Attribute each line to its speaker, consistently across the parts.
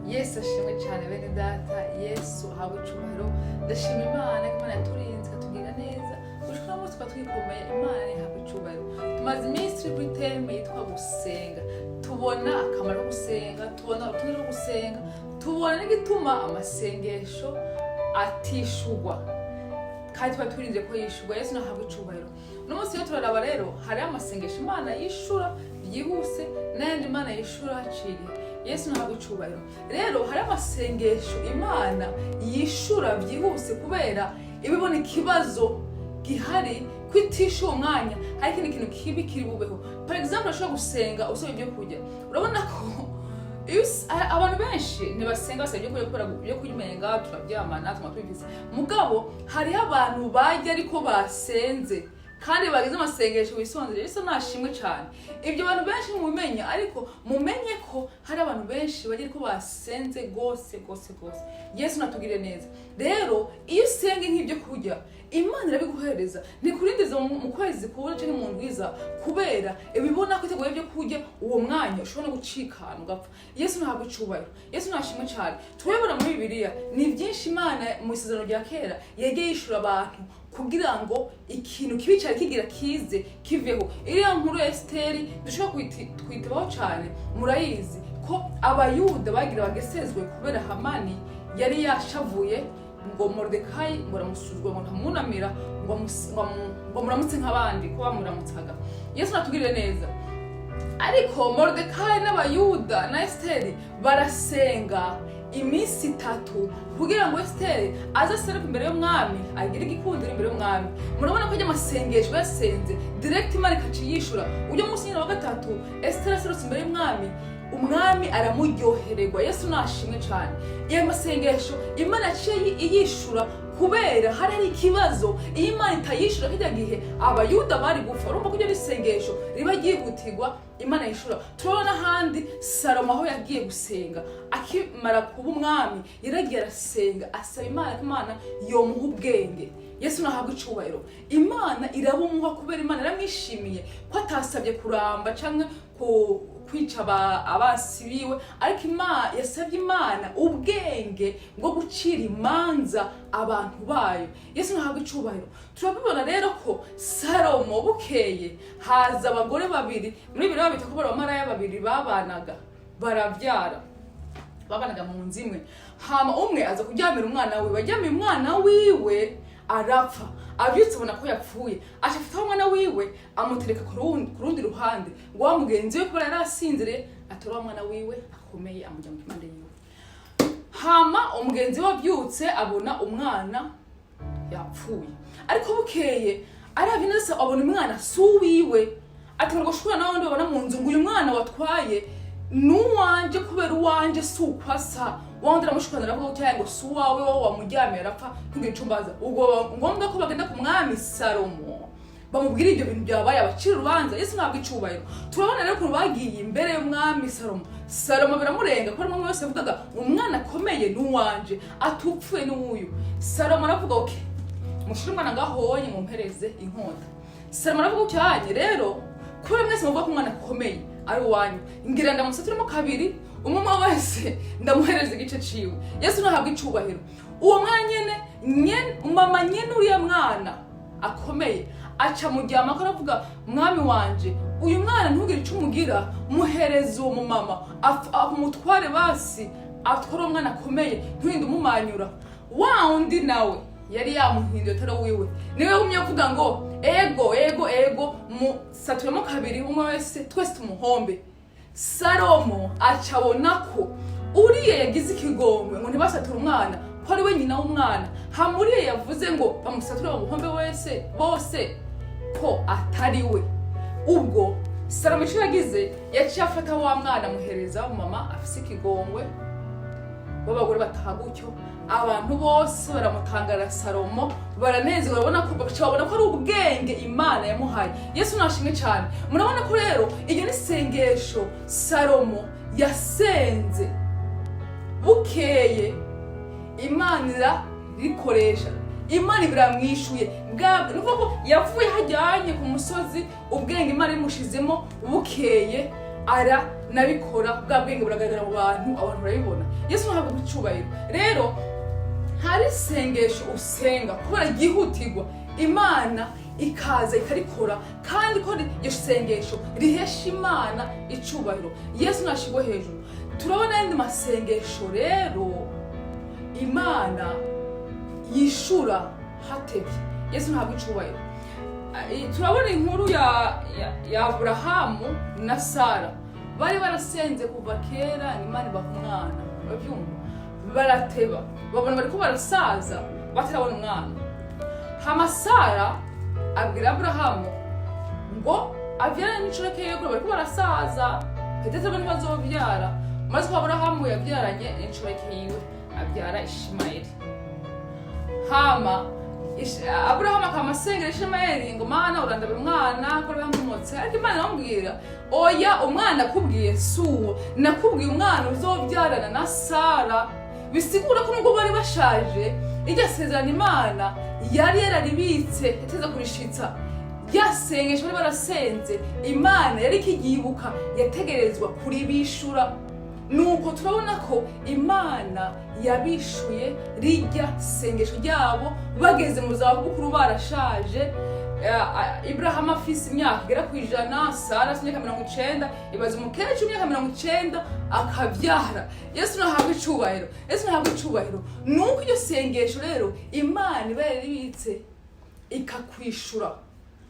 Speaker 1: Yesu ashimwe cyane, bene Data. Yesu ahabwe icubahiro. Ndashima Imana ko Imana yaturinze, ikatugirira neza gushika uno munsi tukaba twikomeye. Imana ihabwe icubahiro. Tumaze iminsi turi kuri thème yitwa gusenga. Tubona akamaro ko gusenga, tubona urutonde rwo gusenga, tubona n'igituma amasengesho atishugwa kandi tuba turinze ko yishurwa. Yesu nahabwa icubahiro. Uno munsi rero turaraba rero hariho amasengesho Imana yishura byihuse n'ayandi Imana yishura haciye igihe. Yesu nahabwa icubahiro. Rero hariho amasengesho Imana yishura byihuse kubera iba ibona ikibazo gihari, ko itisha uwo mwanya hari ikindi kintu kibi kiri bubeho. Par exemple, urashobora gusenga usaba ibyo kurya. Urabona ko iyo abantu benshi ntibasenga basaba ibyo kurya kubera ibyo kurya umenga turabyamana, tuma tubifise. Mugabo hariho abantu barya ariko basenze kandi bagize amasengesho wisonzere. Yesu nashimwe cyane. Ibyo bantu benshi mubimenya, ariko mumenye ko hari abantu benshi bagira ko basenze gose gose gose. Yesu natugirire neza. Rero iyo usenga nk'ibyo kurya, Imana irabiguhereza, ntikurindiza mu kwezi kubona cyangwa mu ndwiza, kubera ibibona ko iteguye ibyo kurya uwo mwanya ushobora no gucikana ugapfa. Yesu ntabwo icubahiro. Yesu nashimwe cyane. Turabibona muri Bibiliya, ni byinshi Imana mu Isezerano rya Kera yagiye yishura abantu kugira ngo ikintu kibi cyari kigira kize kiveho. Iriya nkuru ya Esiteri dushobora kwitabaho cyane, murayizi ko Abayuda bagira bagesezwe kubera Hamani yari yashavuye ngo Moridekayi ngo aramusuzugura, ngo ntamunamira, ngo muramutse nk'abandi ko bamuramutsaga. Yesu natugirire neza. Ariko Moridekayi n'Abayuda na Esiteri barasenga iminsi 3 kugira ngo Esiteri aze aseruke imbere y'umwami, agire igikundiro imbere y'umwami. Murabona ko ajya amasengesho yasenze direct, Imana ikaca yishura. Ujya munsi nyine wa gatatu, Esiteri aserutse imbere y'umwami, umwami aramuryohererwa. Yesu nashimwe cyane. Iyo masengesho Imana yaciye iyishura kubera hari ikibazo. Iyo Imana itayishura kijya gihe, Abayuda bari gupfa. Urumva ko iryo ari isengesho riba ryihutirwa Imana yishura. Turabona ahandi Salomo aho yagiye gusenga akimara kuba umwami, yaragiye arasenga, asaba Imana ko Imana yomuha ubwenge. Yesu nahabwa icubahiro. Imana irabumuha kubera Imana yaramwishimiye ko atasabye kuramba cyangwa ku kwica abasi biwe, ariko Imana yasabye Imana ubwenge bwo gucira imanza abantu bayo. Yesu nahabwa icubahiro. Turabibona rero ko Salomo bukeye haza abagore babiri muri bibiri babita ko bari abamaraya babiri babanaga, barabyara, babanaga mu nzu imwe. Hama umwe aza kuryamira umwana wiwe, aryamiye umwana wiwe arapfa. Abyutse abona ko yapfuye, aca afataho umwana wiwe amutereka ku rundi ruhande, ngo wa mugenzi we kubera yari asinziriye atora wa mwana wiwe akomeye amujya mu mpande yiwe. Hama umugenzi we abyutse abona umwana yapfuye. Ariko bukeye aravye neza abona umwana si uwiwe, atangura gushwana n'abandi babona mu nzu ngo uyu mwana watwaye ni uwanje, kubera uwanje si uko asa. Wawundi aramushwana, aravuga ko cyangwa ngo si uwawe, wowe wamuryamiye arapfa, ntugire ico umbaza. Ubwo ngombwa ko bagenda ku mwami Salomo bamubwira ibyo bintu byabaye, abacira urubanza. Yesu ntabwo icubahiro. Turabona rero ukuntu bagiye imbere y'umwami Salomo. Salomo biramurenga kubera umwami wese yavugaga umwana akomeye ni uwanje, atupfuye ni uwuyu. Salomo aravuga: "Okay, mushire umwana ngahonye, mumpereze inkota." Salomo aravuga cyane rero: "Kubera mwese muvuga ko umwana akomeye ari uwanyu, ngira ndamusaturemo kabiri, umwe umwe wese ndamuhereza igice ciwe." Yesu nahabwa icubahiro. Uwo mwana nyene, mama nyene uriya mwana akomeye aca muryama ko aravuga: "Mwami wanje, uyu mwana ntugire icyo umugira, muhereze uwo mumama amutware, basi atware uwo mwana akomeye, nturinde umumanyura." Wa undi nawe yari yamuhinduye atari wiwe, niwe wumye avuga ngo ego, ego, ego, musaturemo kabiri, umwe wese twese tumuhombe. Salomo aca abona ko uriya yagize ikigongwe ngo ntibasature umwana ko ari we nyina w'umwana, hama uriya yavuze ngo bamusature bamuhombe wese bose ko atari we. Ubwo Salomo icyo yagize, yaciye afata wa mwana amuhereza mama afise ikigongwe b'abagore bataha gutyo. Abantu bose baramutangara. Salomo baranezerwa, barabona ko baca babona ko ari ubwenge Imana yamuhaye. Yesu nashimwe cyane. Murabona ko rero iryo ni isengesho Salomo yasenze, bukeye Imana irarikoresha, Imana biramwishuye. Bwa ni ukuvuga ko yavuye hajyanye ku musozi, ubwenge Imana imushizemo, bukeye ara Nabikora, bwa bwenge buragaragara mu bantu, abantu barabibona. Yesu ntabwo icubahiro. Rero hari isengesho usenga kubera ryihutirwa, Imana ikaza ikarikora, kandi ko iryo sengesho rihesha Imana icubahiro. Yesu nashigwe hejuru. Turabona ayandi masengesho rero Imana yishura hatevye. Yesu ntabwo icubahiro. Turabona inkuru ya Aburahamu na Sara. Bari barasenze kuva kera ngo Imana ibaha umwana, urabyumva? Barateba, babona bariko barasaza batarabona umwana. Hama Sara abwira Aburahamu ngo avyarane n'inshoreke yiwe, bariko barasaza, peut-être bo ntibazovyara. Maze ko Aburahamu yavyaranye n'inshoreke yiwe, abyara Ishimayeli. Hama Aburahamu akama asengera Ishimayeli ngo: "Mana, urandabira umwana ko bamumotse." Ariko Imana iramubwira: "Oya, umwana akubwiye si uwo nakubwiye, umwana uzobyarana na Sara." Bisigura ko nubwo bari bashaje, iryo sezerano Imana yari yararibitse, yateza kurishitsa. Rya sengesho bari barasenze, Imana yari ikiyibuka, yategerezwa kuribishura. Nuko turabona ko Imana yabishuye rirya sengesho ryabo bageze mu zabukuru, barashaje. Iburahamu afise imyaka igera ku 100, Sara afise imyaka 90. Ibaze umukecuru imyaka 90 akabyara! Yesu nahabwe icubahiro, Yesu nahabwe icubahiro. Nuko iryo sengesho rero Imana iba yararibitse, ikakwishura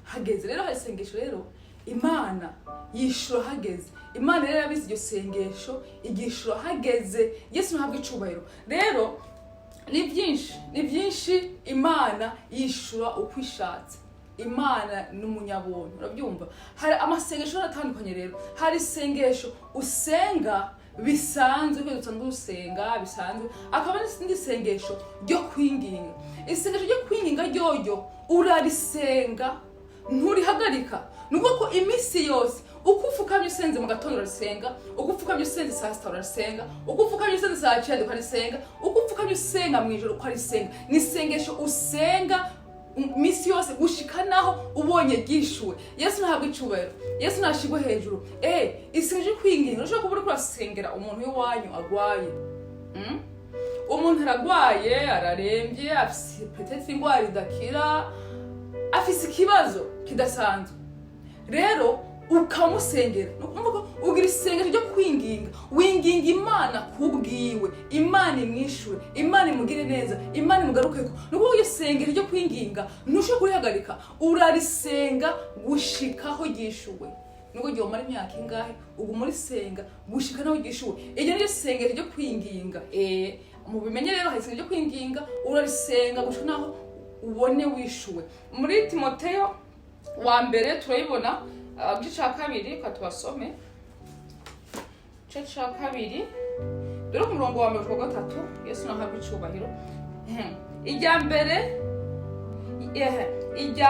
Speaker 1: hageze. Rero hari isengesho rero Imana yishura hageze. Imana rero yabize iryo sengesho, igishura hageze. Yesu ntabwo icubahiro. Rero ni byinshi, ni byinshi. Imana yishura uko ishatse. Imana ni umunyabuntu, urabyumva? Hari amasengesho atandukanye. Rero hari isengesho usenga bisanzwe, kubera usanzwe usenga bisanzwe, akaba n'irindi sengesho ryo kwinginga. Isengesho ryo kwinginga ryoryo urarisenga, nturihagarika. Ni ukuvuga ko iminsi yose uko ufukamye usenze mu gatondo urarisenga, uko ufukamye usenze saa sita urarisenga, uko ufukamye usenze saa cyenda ukarisenga, uko ufukamye usenga mu ijoro ukarisenga. Ni isengesho usenga iminsi yose gushika naho ubonye ryishuwe. Yesu ntabwo icubahiro, Yesu ntashigwe hejuru. Isengesho ryo kwinginga, urashobora kuba uriko urasengera umuntu w'iwanyu agwaye. Umuntu aragwaye, ararembye, afise peut-être ingwara idakira, afise ikibazo kidasanzwe. Rero ukamusengera, ni ukuvuga ko ugira isengesho ryo kwinginga, winginga Imana kubwiwe, Imana imwishure, Imana imugire neza, Imana imugarukeko. Ni ukuvuga iryo sengesho ryo kwinginga ntushobora kurihagarika, urarisenga gushikaho ryishuwe. Nubwo ryomara imyaka ingahe, uguma urisenga gushika naho ryishuwe. Iryo niryo sengesho ryo kwinginga. Mubimenye rero, hari isengesho ryo kwinginga, urarisenga gushika naho ubone wishuwe. Muri Timoteyo wa mbere turayibona, igice cya kabiri. Reka tubasome igice cya kabiri, dore ku murongo wa mbere ku wa gatatu. Yesu nahabwa icubahiro. Irya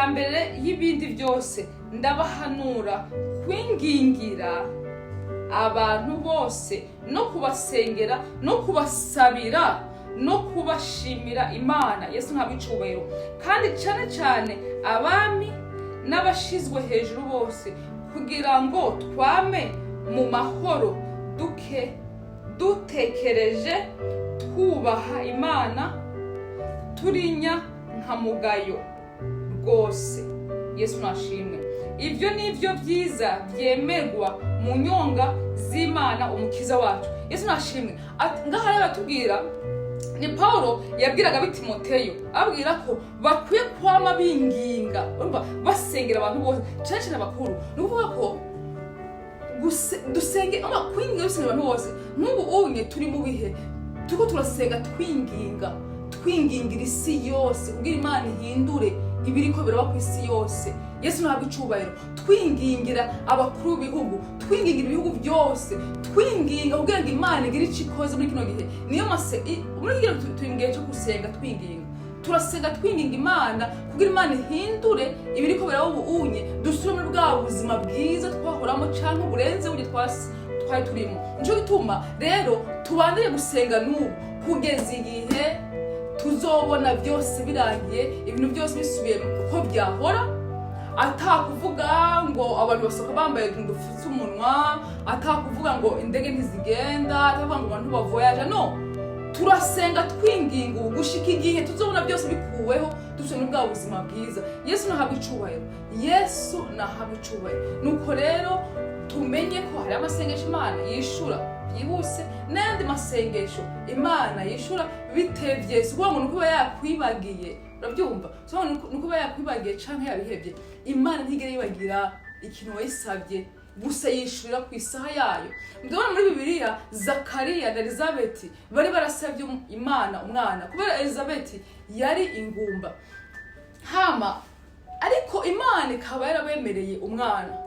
Speaker 1: mbere y'ibindi byose, ndabahanura kwingingira abantu bose, no kubasengera, no kubasabira, no kubashimira Imana. Yesu ntabwo icubahiro. Kandi cyane cyane abami n'abashizwe hejuru bose, kugira ngo twame mu mahoro, duke dutekereje, twubaha Imana, turinya nka mugayo rwose. Yesu nashimwe. Ibyo ni byo byiza byemerwa mu nyonga z'Imana Umukiza wacu. Yesu nashimwe. Ngaha rero batubwira, ni Paulo yabwiraga abi Timoteyo, ababwira ko bakwiye kwama binginga, urumva, basengera abantu bose, cyane cyane abakuru. Ni ukuvuga ko dusenge ama kwinginga, dusenga abantu bose. Nk'ubu unye turi mu bihe turiko turasenga, twinginga, twingingira isi yose kugira Imana ihindure ibiriko biraba ku isi yose. Yesu ntabwo icubahiro. Twingingira abakuru b'ibihugu, twingingira ibihugu byose, twinginga kugira ngo Imana igire icyo ikoze muri kino gihe. Niyo mase muri kino gihe turi mu gihe cyo gusenga twinginga. Turasenga twinginga Imana kugira Imana ihindure ibiriko biraba ubu unye, dusubire muri bwa buzima bwiza twahoramo canke burenze burya twari turimo. Nico gituma rero tubandanye gusenga n'ubu kugeza igihe tuzobona byose birangiye, ibintu byose bisubiye uko byahora. Atakuvuga ngo abantu basohoka bambaye utuntu dupfutse umunwa, atakuvuga ngo indege ntizigenda, atakuvuga ngo abantu bavoyaja. No turasenga, twinginga ubu gushika igihe tuzobona byose bikuweho, dufite n'ubwa buzima bwiza. Yesu nahabwa icubahiro, Yesu nahabwa icubahiro. Nuko rero tumenye ko hari amasengesho Imana yishura byihuse n'ayandi masengesho Imana yishura bitevye. Si ukuvuga ngo nuko iba yakwibagiye, urabyumva? Si ukuvuga ngo nuko iba yakwibagiye canke yabihevye. Imana ntigera yibagira ikintu wayisabye, gusa yishurira ku isaha yayo. Ndabona muri Bibiliya Zakariya na Elizabeti bari barasabye Imana umwana, kubera Elizabeti yari ingumba, hama ariko Imana ikaba yarabemereye umwana.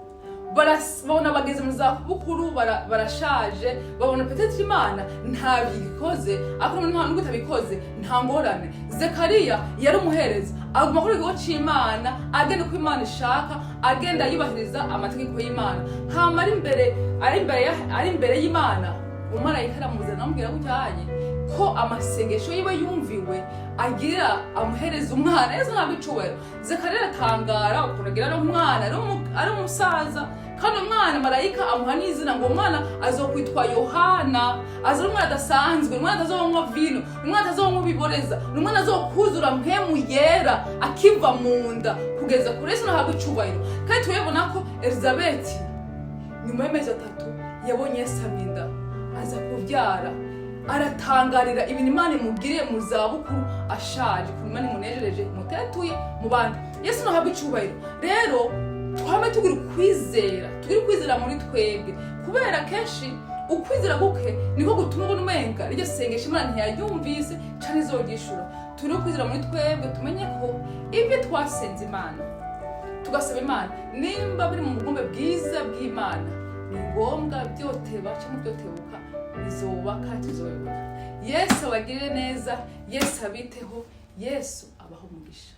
Speaker 1: Babona bageze mu za bukuru, barashaje, babona peut-être Imana ntabikoze, ariko nta nubwo itabikoze nta ngorane. Zekariya yari umuhereza, aguma kuri ikigo c'Imana, agenda uko Imana ishaka, agenda yubahiriza amategeko y'Imana. Hama ari imbere y'Imana, umumarayika aramuzana, amubwira gutyaye ko amasengesho yiwe yumviwe, agira amuhereza umwana. Yesu ntabwo icubahiro. Zekariya aratangara ukuntu agira ari umwana, ari umusaza, kandi umwana marayika amuha n'izina ngo umwana azokwitwa Yohana, aza ari umwana adasanzwe, umwana atazonywa vino, umwana atazonywa ibiboreza, ni umwana azokuzura Mpwemu Yera akiva mu nda kugeza kure. Yesu ntabwo icubahiro. Kandi turabibona ko Elizabeti nyuma y'amezi 3 yabonye yasamye inda, aza kubyara, aratangarira ibintu Imana imugiriye mu zabukuru ashaje, ukuntu Imana imunejereje, imutetuye mu bandi. Yesu nahabwa icubahiro. Rero twame tugira ukwizera, tugira ukwizera muri twebwe, kubera kenshi ukwizera guke niko gutuma ubona umenga iryo sengesho Imana ntiyaryumvise canke izoryishura. Turi ukwizera muri twebwe, tumenye ko ibyo twasenze Imana, tugasaba Imana, nimba biri mu bugombe bwiza bw'Imana, ni ngombwa byoteba cyangwa byotebuka bizoba kandi tuzobibona. Yesu abagirire neza, Yesu abiteho, Yesu abaho umugisha.